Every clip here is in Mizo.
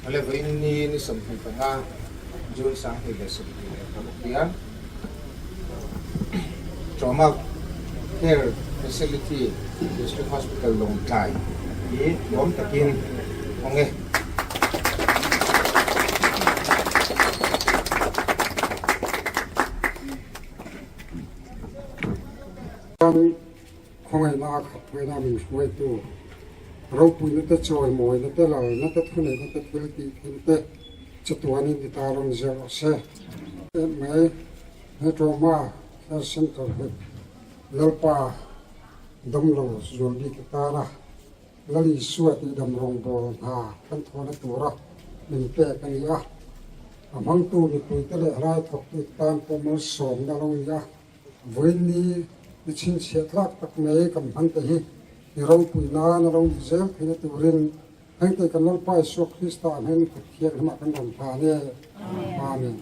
Awle vawiin ni ni 25 June 2026 hian Trauma Care Facility District Hospital Lawngtlai hi nuam takin hawng e. Khawngaihna a khat huaina min hruaitu, ropuina te, chawimawina te, lalna te, thuneihna te, thil tih thil te chatuanin i ta rawn zir rawh se. Mai he Trauma Care Centre hi Lalpa damlo zual bik atana Lal Isua tihdam rawngbâwl hna kan thawhna tura min pek a ni a. A hmangtu mipuite leh rai thawktute tan pawh malsawmna a lo ni a. Vawiinni i chhinchhiah tlak tak mai kan hman te hi i ropui nan a lo ni zel theihna turin hengte kan Lalpa Isua Krista hming kut thianghlimah kan rawn hlan e. Amen.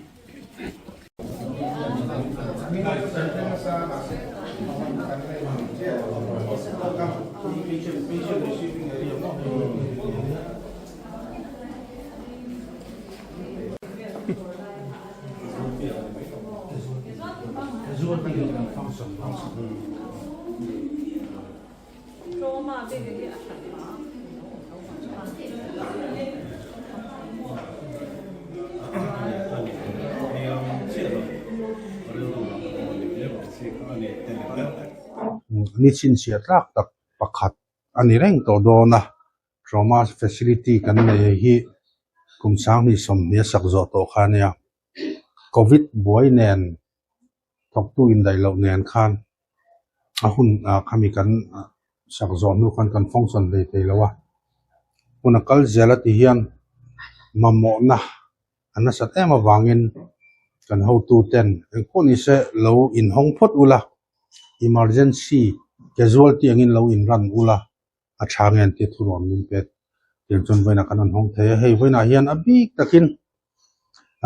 Ni chhinchhiah tlak tak pakhat a ni reng tawh dawn a trauma facility kan nei hi kum 2020 a sak zawh tawh kha a nia covid buai nen thawktu indaih loh nen khan a hun ah khami kan sak zawh hnu khan kan function hlei thei lo a hun a kal zel a ti hian mamawhna a nasat em avangin kan hotu ten engpawh ni se lo inhawng phawt ula emergency casualty angin lo inran ula a tha nge an tih thu rawn min pek tiang chuan vawiinah kan rawn hawng thei a hei vawiinah hian a bik takin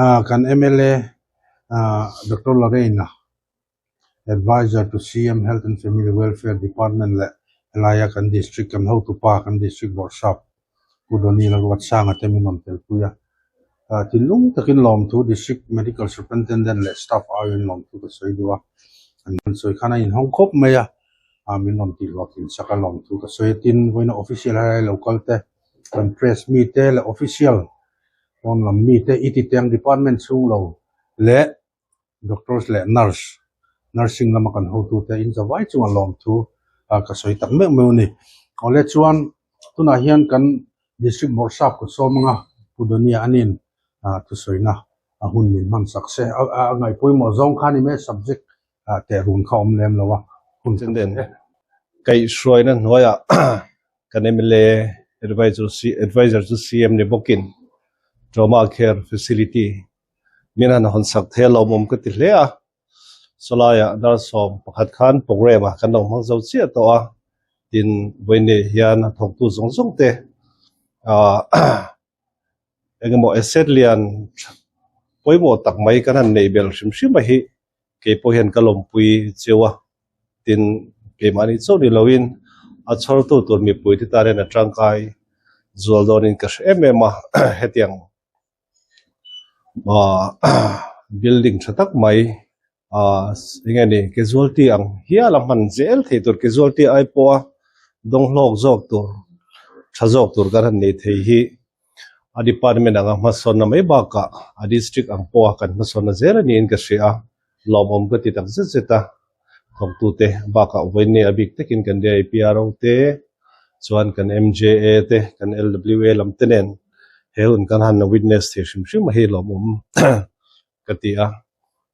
ah kan M_L_A ah Doctor Lorraine-a advisor to C_M Health and Family Welfare Department leh helaia kan district kan hotupa kan district bawrhsap Pu Donny Lalruatsanga te min rawn telpui a ah thinlung takin lawmthu district medical superintendent leh staff aiin lawmthu ka sawi duh a an sawi khan a inhawng khawp mai a. ah min rawn tih hlawh thin sak a lawmthu ka sawi a tin vawiina official helai lo kal te kan press mi te leh official pawn lam mi te i ti teng department chhung lo leh doctors leh nurse nursing lama kan hotu te in zavai chungah lawmthu ah ka sawi tak meuh meuh a ni awle chuan tunah hian kan district bawrhsap kut sawm anga Pu Donia anin ah thusawina a hun min hman sak se a ngaih pawimawh zawng kha a ni mai a subject ah teh run kha awm lem lo a hun Chen den kaihhruaina hnuaiah kan mla advisor advisor chu CM ni bawkin trauma care facility min han hawn sak thei a lawmawm ka ti hle a sawlaiah dar 11 khan program ah kan lo hmang zo chiah tawh a tin vawiin hian a thawktu zawng zawng te ah Engemaw asset lian pawimawh tak mai kan han neih belh hrim hrim a hi kei pawh hian ka lawmpui cheu a, tin keimahni chauh ni loin a chhawrtu tur mipui te tan hian a tangkai zual dawnin ka hre em em a, hetiang building tha tak mai Aaa eng nge ni casualty ang hial a hman zel thei tur casualty ai pawha dawng hlawk zawk tur tha zawk tur kan han nei thei hi a department anga hmasawnna mai bakah a district ang pawha kan hmasawnna zel a niin ka hria a lawmawm ka ti tak zet zet a thawktute bakah vawiin a bik takin kan DIPRO te chuan kan MJA te kan LWA lam te nen he hun kan han witness thei hrim hrim a hi lawmawm ka ti a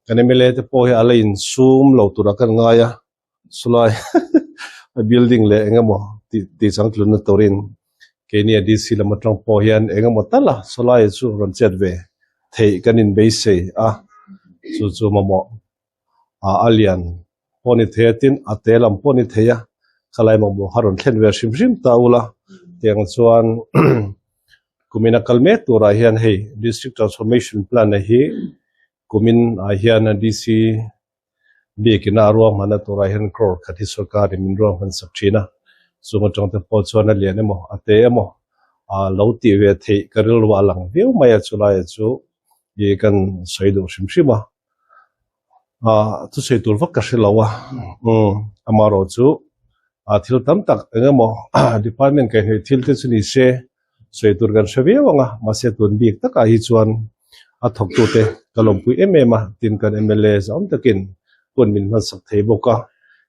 kan mla te pawh hi a la insum lo tura kan ngai a chulai a building leh eng emaw tih tih changtlunna turin keini a DC lam atang pawh hian eng emaw tal a chulai chu rawn chet ve theih kan inbeisei a chu chu mamawh ah a lian pawh ni thei a tin a te lam pawh ni thei a khalai mamawh kha rawn thlen ve hrim hrim ta ula tiang chuan kumin a kal mek turah hian hei district transformation plan a hi kumin ah hian DC biakina a ruahmanna turah hian crore khat hi sorkar in min ruahman sak thin a chung atang te pawh chuan a lian emaw a te emaw. Ah lo tih ve theih ka rilru a lang viau mai a chulaiah chu ih kan sawi duh hrim hrim a. Ah thusawi tur vak ka hre lo a, umm amaherawh chu ah thil tam tak eng emaw department kaihhnawih thil te chu ni se sawi tur kan hre viau ang a, mahse tun bik takah hi chuan a thawktute ka lawmpui em em a, tin kan mla zau takin hun min hmansak thei bawk a,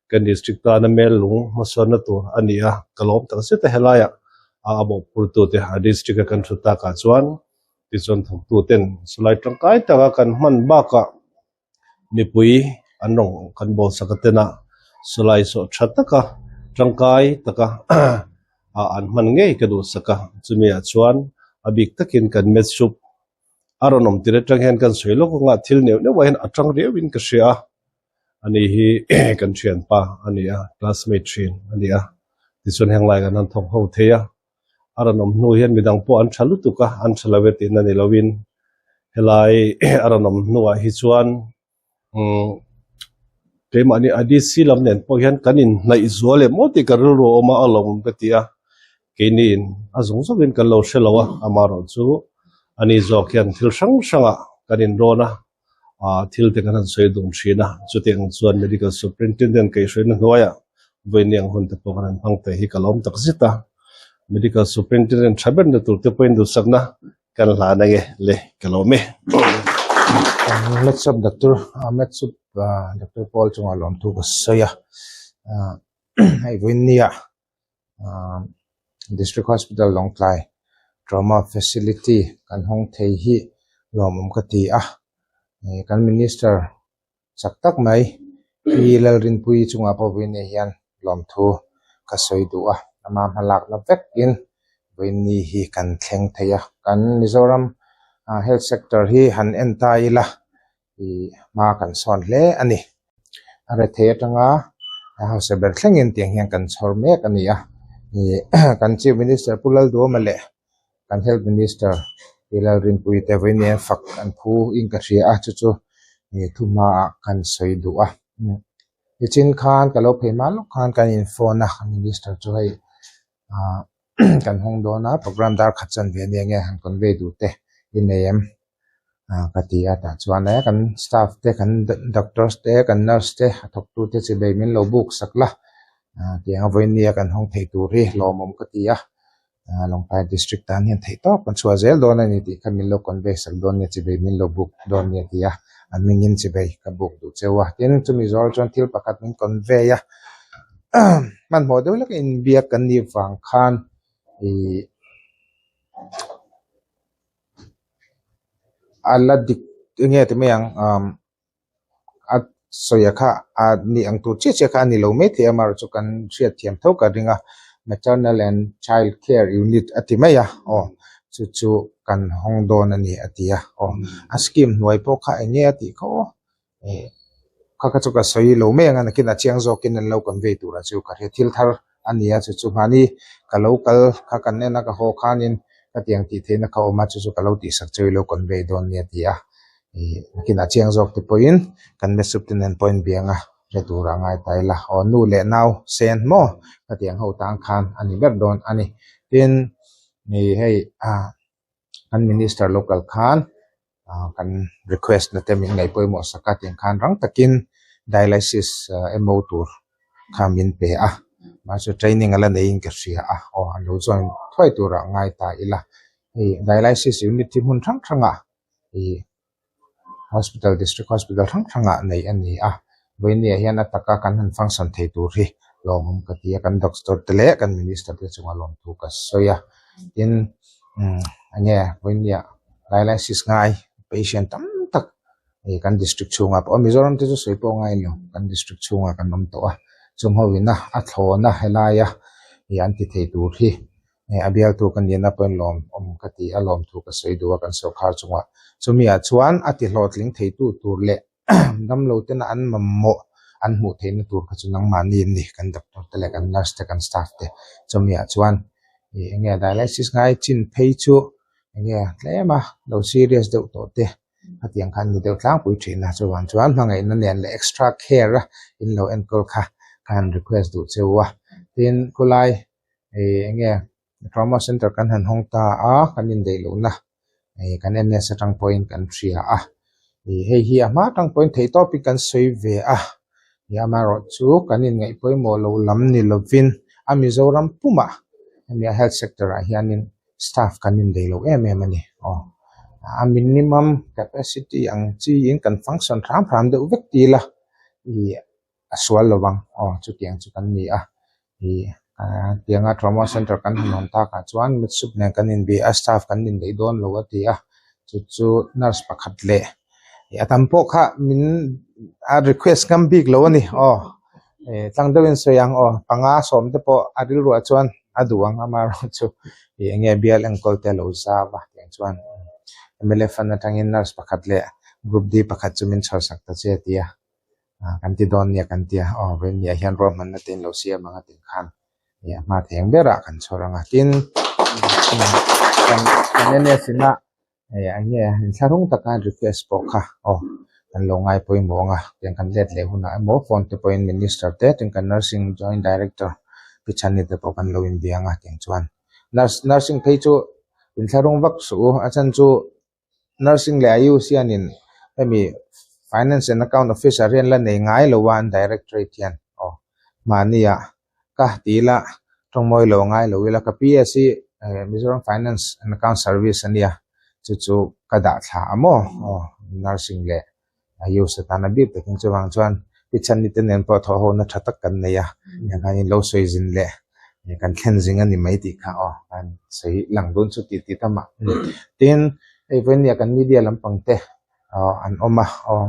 kan district tana mel lung hmasawnna tur a ni a, ka lawm tak zet a helaiah a mawhphurtute a district a kan thu takah chuan tichuan thawktuten silai tangkai taka kan hman bakah mipui an rawn kan bawlsak atena silai sawh tha taka tangkai taka an hman ngei ka duhsak a, chumi ah chuan a bik takin kan match-up a rawn awm tir atang hian kan sawi lawk anga thil neuh neuh ah hian a tang riau in ka hria a, ani hi kan thianpa a ni a classmate thin a ni a tichuan heng lai kan han thawk ho thei a a rawn awm hnu hian midang pawh an tha lutuk a an tha lo e tihna ni lovin helai a rawn awm hnuah hi chuan umm keimahni IDC lam nen pawh hian kan inhnaih zual em aw tih ka rilru a awm a a lawm ka ti a keiniin a zawng zawngin kan lo hre lo a amaherawh chu ani zawk hian thil hrang hrangah kan inrawn a ah thil te kan han sawi dun thin a chutiang chuan medical superintendent kaihhruaina hnuaiah vawiin ang hun te pawh kan han hmang thei hi ka lawm tak zet a medical superintendent tha berna tur te pawhin duhsakna kan hlan ange le ka lawm e. Metsup Doctor Metsup Doctor Paul chungah lawmthu ka sawi a hei vawiin nia District Hospital Lawngtlai Trauma Facility kan hawng thei hi lawmawm ka ti a kan Minister chak tak mai Pi Lalrinpuii chungah pawh vawiin ni hian lawmthu ka sawi duh a ama hmalakna vekin vawiin ni hi kan thleng thei a kan Mizoram health sector hi han en ta ila ih hma kan sawn hle a ni a rethei atanga a hausa ber thlengin tiang hian kan chhawr mek a ni a ih kan chief minister Pu Lalduhawma leh kan health minister Pi Lalrinpuii te vawiin nen fak an phu in ka hria a chu chu ih thu hmaah kan sawi duh a tichin khan ka lo phei hma lawk khan kan in phone a minister chu hei ah kan hawng dawn a program dar khat chan ve ania nge han convey duh te i nei em. ah ka ti a tah chuan e kan staff te kan doctors te kan nurse te a thawk tu te chi bei min lo buk sak la ah tiang a vawiin nia kan hawng thei tur hi lawmawm ka ti a ah Lawngtlai district tan hian theih tawp kan chhuah zel dawn a ni tih kha min lo convey sak dawn nia chi bei min lo buk dawn nia ti a a hmingin chi bei ka buk duh cheu a tin chumi zawr chuan thil pakhat min convey a hmanhmawh deuh hlek a inbiak kan nih vang khan ih. A la dik enge ti mai ang umm a sawi a kha a nih ang tur chiah chiah kha a ni lo maithei a amaherawhchu kan hriat thiam tho ka ring a maternal and child care unit a ti mai a aw chu chu kan hawng dawn a ni a ti a aw a scheme hnuai pawh kha enge a tih kha aw eh kha kha chu ka sawi lo mai ang a nakin a chiang zawkin an lo convey turah chu ka hria thil thar a ni a chu chu mahni ka lo kal kha kan en a ka haw khanin ka tiang tih theihna kha awm a chu chu ka lo tihsak chu i lo convey dawn nia ti a ih nakin a chiang zawk te pawhin kan message te nen pawhin biang a hre turah ngai ta ila aw nu leh nau sen maw ka tiang ho tan khan a ni ber dawn a ni tin ih hei ah kan minister local khan ah kan request na te min ngaih pawimawh sak a tiang khan rang takin dialysis emaw tur kha min pe a mahse training a la neiin ka hria a aw an lo join thuai turah ngai ta ila hei dialysis unit hi hmun hrang hrangah ih hospital district hospital hrang hrangah neih a ni a vawinia hian a taka kan han function thei tur hi lawmawm ka ti a kan doctor te leh kan minister te chungah lawmthu ka sawi a tin umm enge vawinia dialysis ngai patient tam tak ih kan district chhungah pawh Mizoram te chu sawi pawh a ngai lo kan district chhungah kan awm tawh a chung ho ina a thlawn a helai a ih an ti thei tur hi. Hei a bialtu ka nihna pawhin lawm awm ka ti a lawmthu ka sawi duh a kan sawrkhar chungah. Chumiah chuan a ti hlawhtling theitu tur leh damlo tena an mamawh an hmuh theihna tur kha chu nangmahni an ni, kan doctor te leh kan nurse te kan staff te. Chumiah chuan ih eng nge dialysis ngai chin phei chu eng nge tlem a lo serious deuh tawh te khatiang khan ni deuh tlangpui thin a chuvang chuan hmangaihna nen leh extra care a in lo enkawl kha ka han request duh cheu a. Tin khulai. Ih eng nge Trauma Center kan han hawng ta a, kan indaih lohna ih kan NS atang pawhin kan hria a, ih hei hi a hma atang pawhin theihtawpin kan sawi ve a, ih amaherawhchu kan inngaih pawimawh lo lam ni lovin a Mizoram pumah hemi a health sector ah hianin staff kan indaih lo em em a ni aw a minimum capacity ang chiin kan function hram hram deuh vek ti ila ih a sual lo ang aw chutiang chu kan ni a ih tianga trauma center kan han hawn takah chuan mitsup nen kan inbia a staff kan inneih dawn lo a ti a chu chu nurse pakhat leh ih a tam pawh kha min a request ngam bik lo a ni aw ih tlang deuhin sawi ang aw panga sawm te pawh a rilruah chuan a duh ang amaherawhchu ih eng nge bial enkawl te a lo zau a tiang chuan M_L_A fund atangin nurse pakhat leh group D pakhat chu min chhawrsak ta che a ti a. kan ti dawn nia kan tia aw vawiin hian ruahmanna te in lo siam ang a tih khan ih a hma theng berah kan chhawr ang a tin kan NS in a ih eng nge inthlahrung taka request pawh kha aw kan lo ngai pawimawh ang a tiang kan let leh hunah emaw phone te pawhin minister te tin kan nursing joint director pi chhani te pawh kan lo inbia ang a tiang chuan nurse nursing phei chu inthlahrung vak suh u a chhan chu. Nursing leh IUC hianin hemi Finance and Account Officer hian la nei ngai lo a an Directorate hian aw mahnia ka ti ila tawngmawi lo ngai lo ila ka PS hi Mizoram Finance and Account Service a nia chu chu ka dah thla a maw aw Nursing leh IUC atana bik takin chuvang chuan pi chhani te nen pawh thawh hona tha tak kan nei a engah in lo sawi zin leh kan thlen zing a ni mai tih kha aw kan sawi lang dawn chu tih tih tam ah tin hei vawinia kan media lampang te aw an awm a aw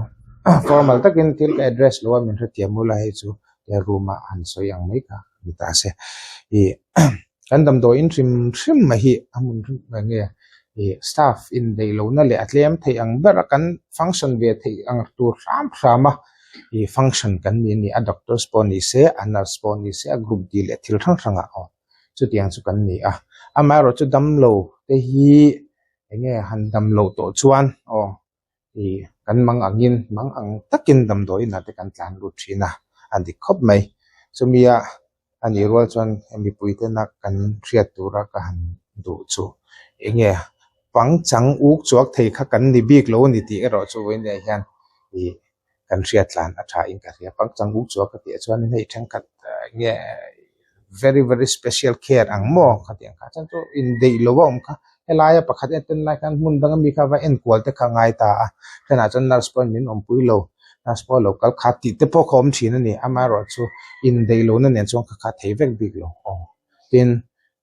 formal takin thil ka address lo a min hrethiam ula hei chu room ah han sawi ang mai kha ni ta se ih Kan damdawiin hrim hrim mai hi a hmun hrim mai nge ih staff indaih lohna leh a tlem theih ang ber a kan function ve theih ang tur hram hram a ih function kan ni a ni a doctors pawh ni se a nurse pawh ni se a group D leh thil hrang hrang ah aw chutiang chu kan ni a amaherawhchu damlo te hi eng nge han damloh tawh chuan aw ih kan mang angin mang ang takin damdawiin ah te kan tlan lut thin a a dik khawp mai chumi a a nih rual chuan mipui tena kan hriat tura ka han duh chu eng nge pangchang uk chuak thei kha kan ni bik lo a ni tih erawh chu vawiin ah hian ih kan hriat tlan a tha in ka hria pangchang uk chuak ka tih ah chuan hei thenkhat eng nge very very special care ang maw khatiang kha chuan chu indeih lo a awm kha helaia pakhat en ten lai khan hmun danga mi kha va enkual te kha a ngai ta a thenah chuan nurse pawhin min awmpui lo nurse pawh a lo kal khat tih te pawh kha a awm thin a ni amaherawh chu indeih lohna nen chuan ka khat thei vek bik lo aw tin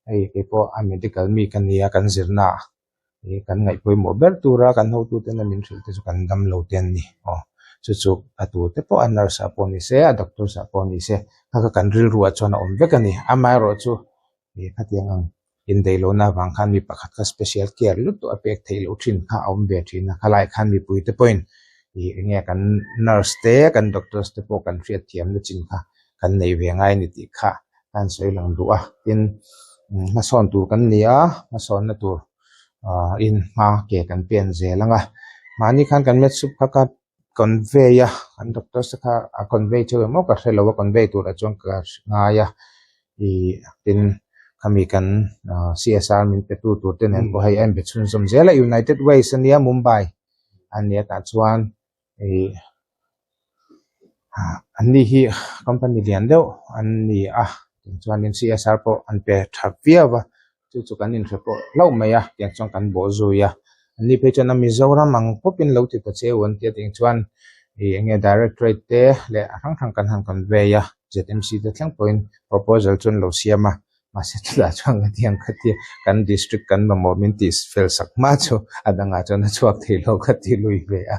hei keipawh a medical mi ka nia kan zirna ah. Ih kan ngaih pawimawh ber tura kan hotute na min hrilh te chu kan dam lo te an ni aw chu chu a tute pawh a nurse ah pawh ni se a doctors ah pawh ni se kha kha kan rilruah chuan a awm vek a ni amaherawh chu ih khatiang ang indaih lohna avang khan mi pakhat kha special care lutuk a pek theih loh thin kha a awm ve thin a khalai khan mipui te pawhin ih eng nge kan nurse te kan doctors te pawh kan hriatthiamna chin kha kan nei ve ngai a ni tih kha kan sawi lang duh a tin hmasawn tur kan ni a hmasawnna tur ah in hma ke kan pen zel ang a mahni khan kan med sup kha ka convey a kan doctor te kha a convey theuh emaw ka hrelo a convey turah chuan ka ngai a ih tin khami kan ah C_S_R min pe tu tur te nen pawh hei a inbe chhunzawm zel a United Ways ania Mumbai a nia tah chuan. Ih an ni hi company lian deuh an ni a tichuanin C S R pawh an pe tha viau a chu chu kan inhre pawh hlauh mai a tiang chuan kan bawh zui a an ni phei chuan a Mizoram ang pawpin lo ti ta cheu an tia tiang chuan ih eng nge directorate te leh a hrang hrang kan han convey a Z M C te thleng pawhin proposal chu an lo siam a. Mahse chutah chuan ka tiang kha tia kan district kan mamawh min tih fel sak hma chu a dangah chuan a chhuak thei lo ka ti lui ve a.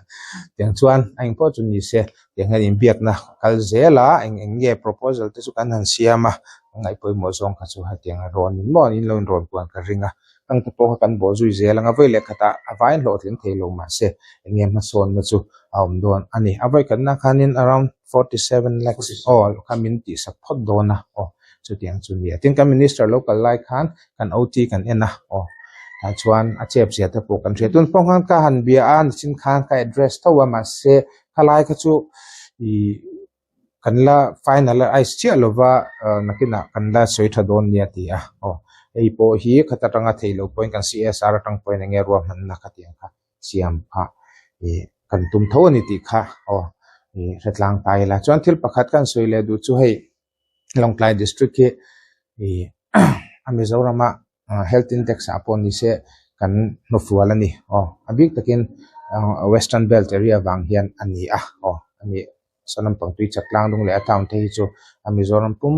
Tiang chuan a engpawh chu ni se tiang hian inbiakna kal zel a eng eng nge proposal te chu kan han siam a ka ngaih pawimawh zawng kha chu hetiang a rawn in maw in lo inrawn kuan ka ring a. Kang te pawh kha kan bawh zui zel ang a vawi leh khatah a vain hlawhtling thei lo mahse eng nge hmasawnna chu a awm dawn a ni. A vawi khatna khanin around 47 lakhs aw kha min tihsak phawt dawn a aw. Chutiang chu nia. Tin, kan Minister lo kal lai khan kan OT kan en a, aw tah chuan a chep zia te pawh kan hria. Tun pawh khan ka han bia a, nichin khan ka address tho a, mahse khalai kha chu ih kan la final a ice chiah lova nakinah kan la sawi tha dawn nia ti a, aw. Hei pawh hi khat atanga theih loh pawhin kan CSR atang pawhin eng nge ruahmanna khatiang kha siam kha ih kan tum tho a ni tih kha aw ih hre tlang ta ila. Chuan thil pakhat ka han sawi leh duh chu hei Lawngtlai District hi ih a Mizorama Health Index ah pawh ni se kan hnufual a ni aw a bik takin Western Belt area vang hian a ni a aw a ni. Saw lampang tui chak tlang dung leh a town te hi chu a Mizoram pum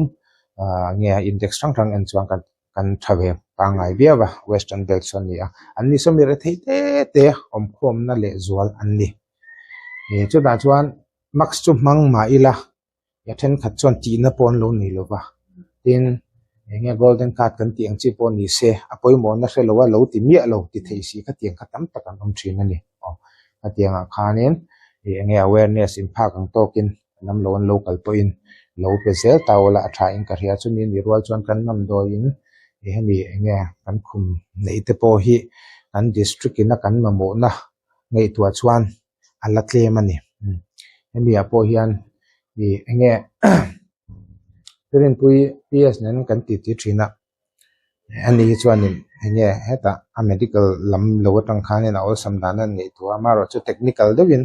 ah nge index hrang hrang en chuan kan kan tha ve pangngai viau a western belt saw a ni a an ni saw mi rethei te te awmkhawmna leh zual an ni ih chutah chuan mask chu hmang mah ila a thenkhat chuan tihna pawh an lo nei lo va tin eng nge golden card kan tih ang chi pawh ni se a pawimawhna hre lo a lo ti miah lo ti thei si khatiang kha tam tak an awm thin a ni. Aw hetiangah khanin ih enge awareness in phak ang tawkin lam lo an lo kal pawhin lo pe zel ta ula a tha in ka hria chumi ni rual chuan kan damdawiin ih hemi enge kan khum neih te pawh hi kan district ina kan mamawhna ngaihtuah chuan a la tlem a ni hemi ah pawh hian ih enge Rinpui PS nen kan titi thin a. Ani hi chuanin eng nge hetah a medical lam lo atang khanin a awlsam dan a neih thu a amaherawhchu technical deuhin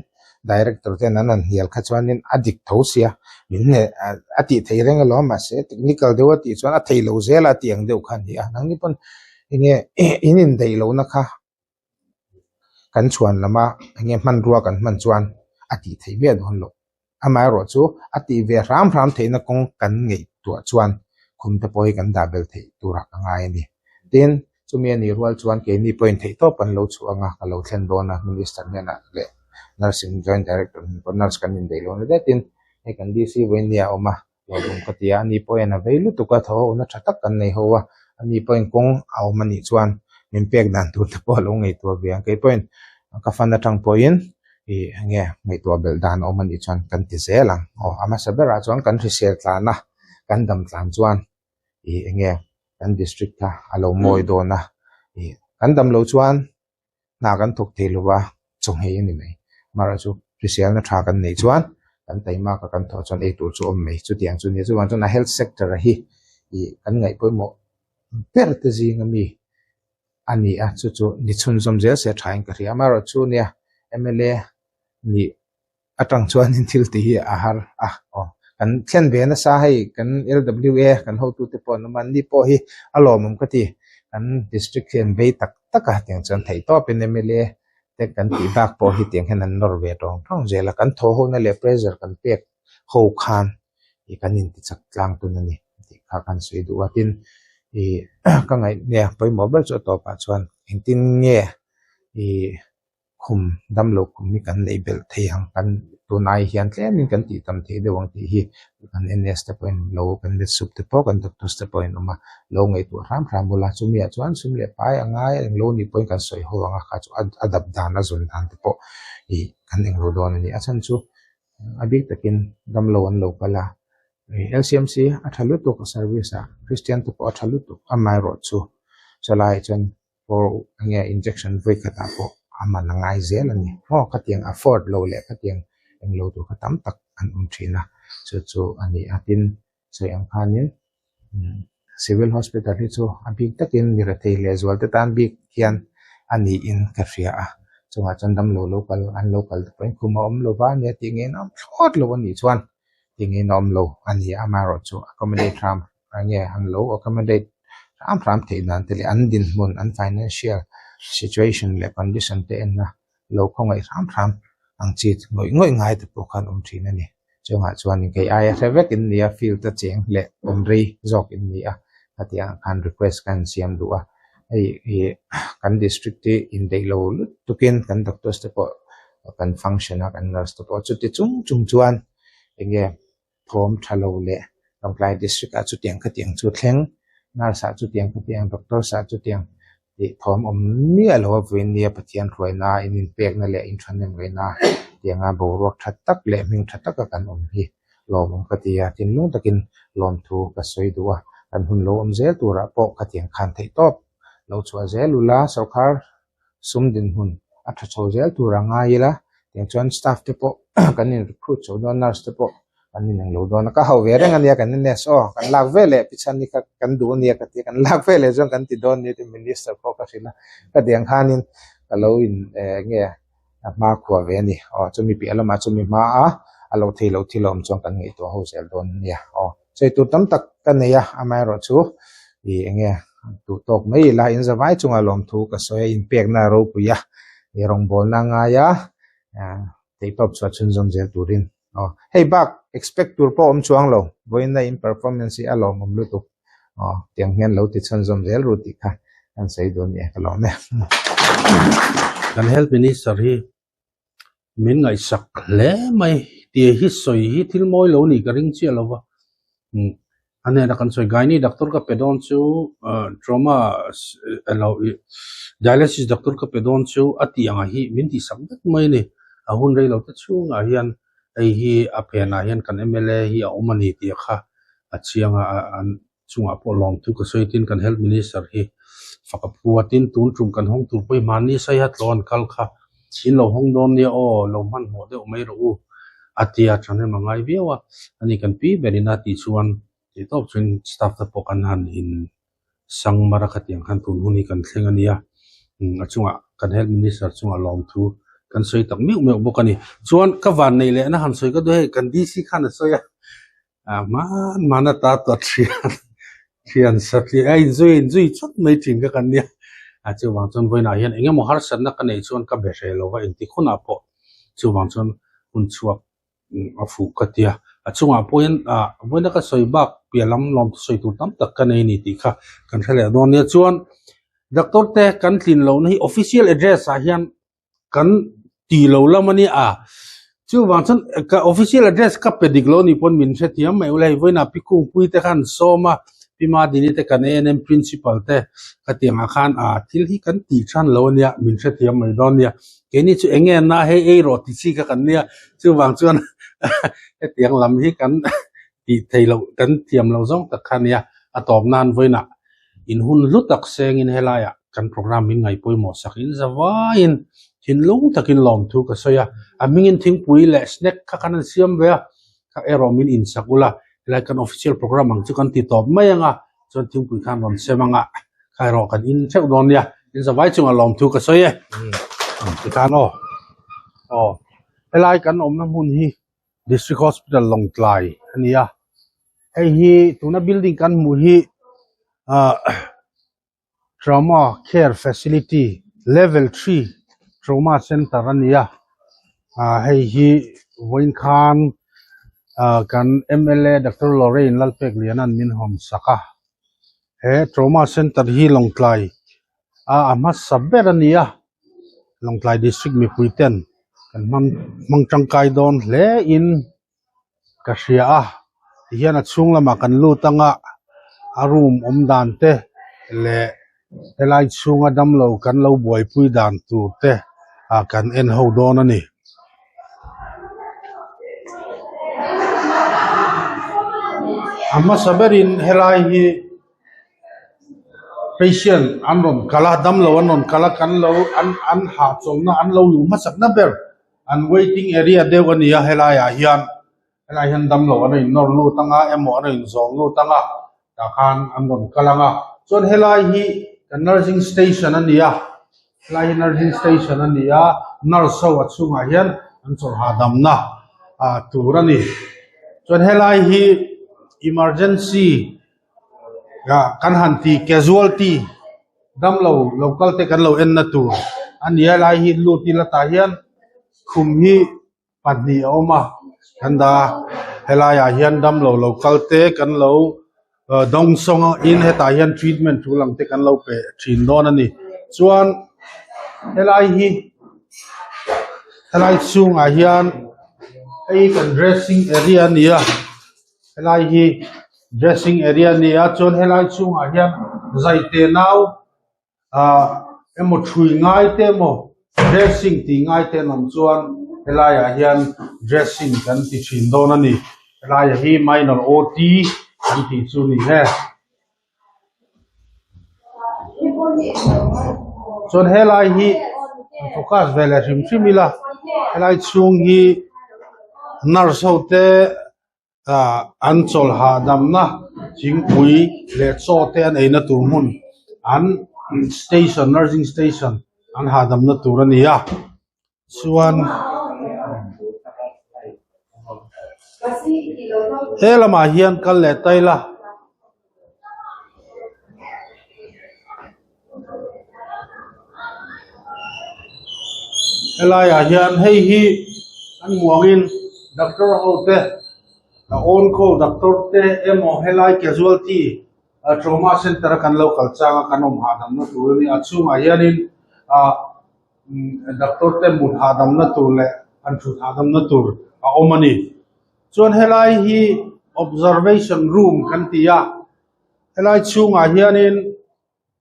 director ten an han hnial kha chuanin a dik tho sia min hneh a tih theih reng alawm mahse technical deuh a tih chuan a theih loh zel a tih ang deuh kha a ni a nangni pawn eng nge in indaih lohna kha. Kan chhuan lama eng nge hmanrua kan hman chuan a tih theih miah dawn loh. Amaherawhchu a tih ve hram hram theihna kawng kan ngaihtuah chuan khum te pawh hi kan dah bel theih turah ka ngai a ni. Tin, chumi a nih rual chuan keini pawhin theihtawp kan lo chhuah anga ka lo thlen dawn a, Minister hnenah leh Nursing Joint Director hnenah pawh nurse kan indaih lo na datin hei kan DC vawiin a awm a. Hlauhawm ka ti a, ani pawhin a vei lutuk a, thaw ho na tha tak kan nei ho a, ani pawhin kawng a awm anih chuan min pek dan tur te pawh a lo ngaihtuah ve ang, kei pawhin ka fan atang pawhin ih enge ngaihtuah belh dan a awm anih chuan kan ti zel ang, aw a hmasa berah chuan kan hrisel tlan a, kan dam tlan chuan ih enge kan district kha a lo mawi dawn a, ih kan dam loh chuan. hna kan thawk thei lo va, chawhmeh a ni mai. Amaherawhchu hriselna tha kan neih chuan kan taimak a kan thawh chuan ei tur chu a awm mai. Chutiang chu a ni a, chuvang chuan a health sector a hi ih kan ngaih pawimawh ber te zinga mi a ni a, chu chu ni chhunzawm zel se thain ka hria. Amaherawhchu nia mla nih atang chuanin thil tih hi a har a aw kan thlen ve nasa hei kan L_W_A kan hotute pawh an awm a anni pawh hi a lawmawm ka ti kan district hi an vei tak tak a tiang chuan theih tawpin M_L_A te kan tih bak pawh hi tiang hian an nawr ve tawng tawng zel a kan thaw ho na leh pressure kan pek ho khan ih kan inti chak tlang tun a ni tih kha kan sawi duh a tin ih ka ngaih nge pawimawh ber chu a tawpah chuan engtin nge ih. Khum damlo khum hi kan neih belh thei ang kan tunai hian tlemin kan tih tam theih deuh ang tih hi kan N_S te pawhin lo kan let sup te pawh kan doctors te pawhin awm a lo ngaihtuah hram hram bula chumi ah chuan sum leh pai a ngai a englo nih pawhin kan sawi ho ang a kha chu a dap dan a zawn dan te pawh ih kan englo dawn a ni a chhan chu a bik takin damlo an lo kal a L_C_M_C a tha lutuk a service ah Christian te pawh a tha lutuk amaherawhchu chulaiah chuan. pawh enge injection vawi khatah pawh a man a ngai zel a ni maw khatiang afford lo leh khatiang englo tur kha tam tak an awm thin a chu chu a ni a tin sawi ang khanin civil hospital hi chu a bik takin mi rethei leh zual te tan bik hian a niin ka hria a chungah chuan damlo lo kal an lo kal te pawhin khum a awm lova nia tih ngei na awm thlawt lo a nih chuan tih ngei na awm lo a ni a amaherawhchu accommodate hram enge an lo accommodate hram hram theih dan te leh an dinhmun an financial situation leh condition te en a lo khawngaih hram hram ang chi ngawih ngawih ngai te pawh khan awm thin a ni chungah chuan kei aia hre vek in nia field a cheng leh awm rei zawk in ni a hetiang ah khan request ka han siam duh a hei ih kan district hi indaih lo lutukin kan doctors te pawh kan function a kan nurse te pawh chuti chung chung chuan enge. thawm tha lo leh Lawngtlai district ah chutiang khatiang chu thleng nurse ah chutiang khatiang doctors ah chutiang tih thawm awm miah lo a vawiin nia Pathian hruaina in inpekna leh inthanem ngaihna tianga boruak tha tak leh hming tha taka kan awm hi lawmawm ka ti a thinlung takin lawmthu ka sawi duh a kan hun lo awm zel turah pawh khatiang khan theih tawp lo chhuah zel ula sawrkhar sum dinhmun a tha chho zel tur a ngai ila tiang chuan staff te pawh kan in recruit chho dawn nurse te pawh. Kan inang lo dawn a, ka hau ve reng a nia kan NS aw, kan lak ve leh pichhan ni kha kan duh a nia ka ti a, kan lak ve leh chuan kan ti dawn nia tiin Minister pawh ka hrilh a, ka ti ang khanin ka lo in eh nge a hma khuah ve a ni aw, chumi piah lamah chumi hma a a lo thei loh thil a awm chuan kan ngaihtuah ho zel dawn a nia aw, sawi tur tam tak ka nei a, amaherawhchu ih eng nge duh tawk mai ila in zavai chungah lawmthu ka sawi a, inpekna a ropui a, ih rawngbawlna a ngai a ah. Theihtawp chhuah chhunzawm zel turin aw. Hei bak expect tur pawh awm chuang lo, vawiin in performance hi a lawmawm lutuk aw, tiang hian lo ti chhunzawm zel ru tih kha kan sawi dawn nia ka lawm e. Kan Health Minister hi min ngaihsak hle mai tih hi sawi hi thil mawi lo nih ka ring chiah lo va. A hnena kan sawi Gynae doctor ka pe dawn chu trauma elo dialysis doctor ka pe dawn chu a tih angah hi min tihsak vek mai a ni. A hun rei lo te chhungah hian hei hi a phenah hian kan mla hi a awm a ni tih kha a chiang a, an chungah pawh lawmthu ka sawi tin kan health minister hi fak a phu a tin tun tum kan hawng tur pawh hi mahni saiha tlaw an kal kha In lo hawng dawn nia aw, lo hmanhmawh deuh mai rawh u, a ti a, thahnem a ngai viau a, ani kan pi berin a tih chuan tih tawp chuan staff te pawh kan han in sang mar a khatiang khan tun hun hi kan thleng a nia, a chungah kan health minister chungah lawmthu kan sawi tak meuh meuh bawk a ni. Chuan ka van neih lehna han sawi ka duh hei kan DC khan a sawi a, A hman hman ata tawh thian thian satliah a inzui inzui chawt mai thin kha kan nia. A chuvang chuan vawiinah hian eng emaw harsatna ka neih chuan ka be hreh lo va engtik hunah pawh chuvang chuan hun chhuak a fuh ka ti a. A chungah pawhin ah vawiina ka sawi bak piah lam lawm sawi tur tam tak ka nei a ni tih kha kan hre leh dawn nia. Chuan doctor te kan tlin lohna hi official address ah hian kan ti lo lam a nia a chuvang chuan ka official address ka pe dik lo ni pawn min hrethiam mai ula hei vawiinah pi kungpui te khan sawm a pi madini te kan ANM principal te ka tih angah khan a thil hi kan tih than lo a nia min hrethiam mai dawn nia keini chu eng nge na hei ei rawh ti chi kha kan nia chuvang chuan hetiang lam hi kan tih theih loh kan thiam loh zawng tak kha a nia a tawp nan vawiinah in hun hlu tak sengin helaiah kan program min ngaih pawimawh sak in zavaiin thinlung takin lawmthu ka sawi a, a hmingin thingpui leh snack kha kan han siam ve a, kha erawh min insak ula helai kan official program ang chu kan ti tawp mai ang a, chuan thingpui khan rawn sem ang a, kha erawh kan in theuh dawn nia, in zavai chungah lawmthu ka sawi e. Tikhan aw, aw helai kan awmna hmun hi District Hospital Lawngtlai a ni a, hei hi tuna building kan hmuh hi ah Trauma Care Facility Level 3 Trauma Center a ni a, ah hei hi vawiin khan ah kan mla Doctor Lorraine Lalpekliana'n min hawn sak a, he Trauma Center hi Lawngtlai a a hmasa ber a ni a Lawngtlai district mipui ten kan hmang hmang tangkai dawn hle in ka hria a tihian a chhung lamah kan lut anga a room awm dan te leh helai chhunga damlo kan lo buaipui dan tur te ah kan en ho dawn a ni. A hmasa berin helai hi Patient an rawn kal a damlo an rawn kal a kan lo an an hahchawlhna an lo luh hmasakna ber an waiting area deuh a ni a helaiah hian helaiah hian damlo an rawn innawr lut ang a emaw an rawn inzawm lut ang a tah khan an rawn kal ang a chuan helai hi kan nursing station a ni a helai hi nursing station a ni a nurse ho a chhungah hian an chawlh hahdamna ah tur a ni chuan helai hi emergency kan han ti casualty damlo lo kal te kan lo en na tur a ni a lai hi lut ila tah hian khum hi pahnih a awm a kan dah a helai ah hian damlo lo kal te kan lo dawngsawng a in hetah hian treatment tul ang te kan lo pe thin dawn a ni chuan helai hi helai chhungah hian hei kan dressing area a ni a. Helai hi dressing area a ni a chuan helai chhungah hian zai te nau ah emaw thui ngai te emaw dressing tih ngai te an awm chuan helaiah hian dressing kan ti thin dawn a ni helaiah hi minor OT kan tih chu a ni e. Chuan helai hi focus ve leh hrim hrim ila helai chhung hi nurse ho te. Ah an chawlh hahdamna thingpui leh chaw te an eina tur hmun an station nursing station an hahdamna tur a ni a chuan he lamah hian kal leh ta ila. Helaiah hian hei hi an muangin doctor ho te a on call doctor te emaw helai casualty ah trauma center a kan lo kal chang a kan awm hahdamna tur a ni a chhungah hianin ah doctor te mut hahdamna tur leh an thut hahdamna tur a awm a ni chuan helai hi observation room kan ti a helai chhungah hianin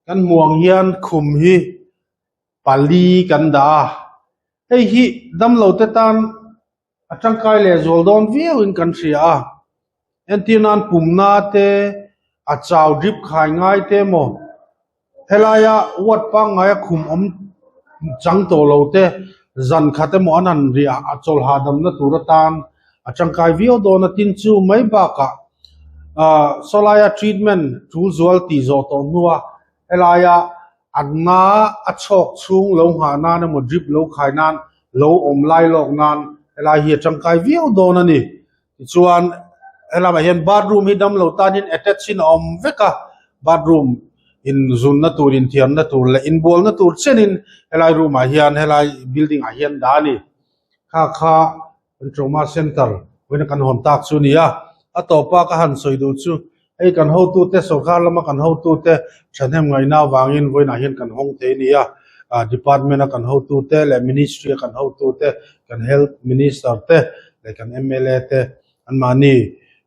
kan hmuh ang hian khum hi pali kan dah a hei hi damlo te tan a tangkai leh zual dawn viau in kan hria a entir nan pumna te a chau drip khai ngai te emaw helaia ward pangngaia khum awm chang tawh lo te zan khat emaw an han riah a chawlh hahdamna tur atan a tangkai viau dawn a tin chu mai bakah ah sawlaia treatment tul zual tih zawh tawh hnua helaia an na a chhawk chhung lo nghah nan emaw drip lo khai nan lo awm lai lawk nan helai hi a tangkai viau dawn a ni tichuan helamah hian bathroom hi damlo tan hian attach in a awm vek a bathroom in zunna tur inthiamna tur leh inbualna tur chenin helai room ah hian helai building ah hian dah a ni kha kha Kan trauma center vawiin kan hawn tak chu a ni a, a tawpa ka han sawi duh chu hei kan hotute sorkar lama kan hotute thahnem ngaihna avangin vawiinah hian kan hawng thei a ni a, ah department a kan hotute leh ministry a kan hotute kan health minister te leh kan mla te anmahni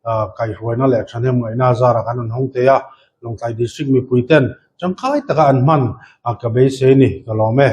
ah kaihhruaina leh thahnem ngaihna zarah kan rawn hawng thei a, Lawngtlai district mipui ten tangkai taka an hman a ka beisei a ni ka lawm e.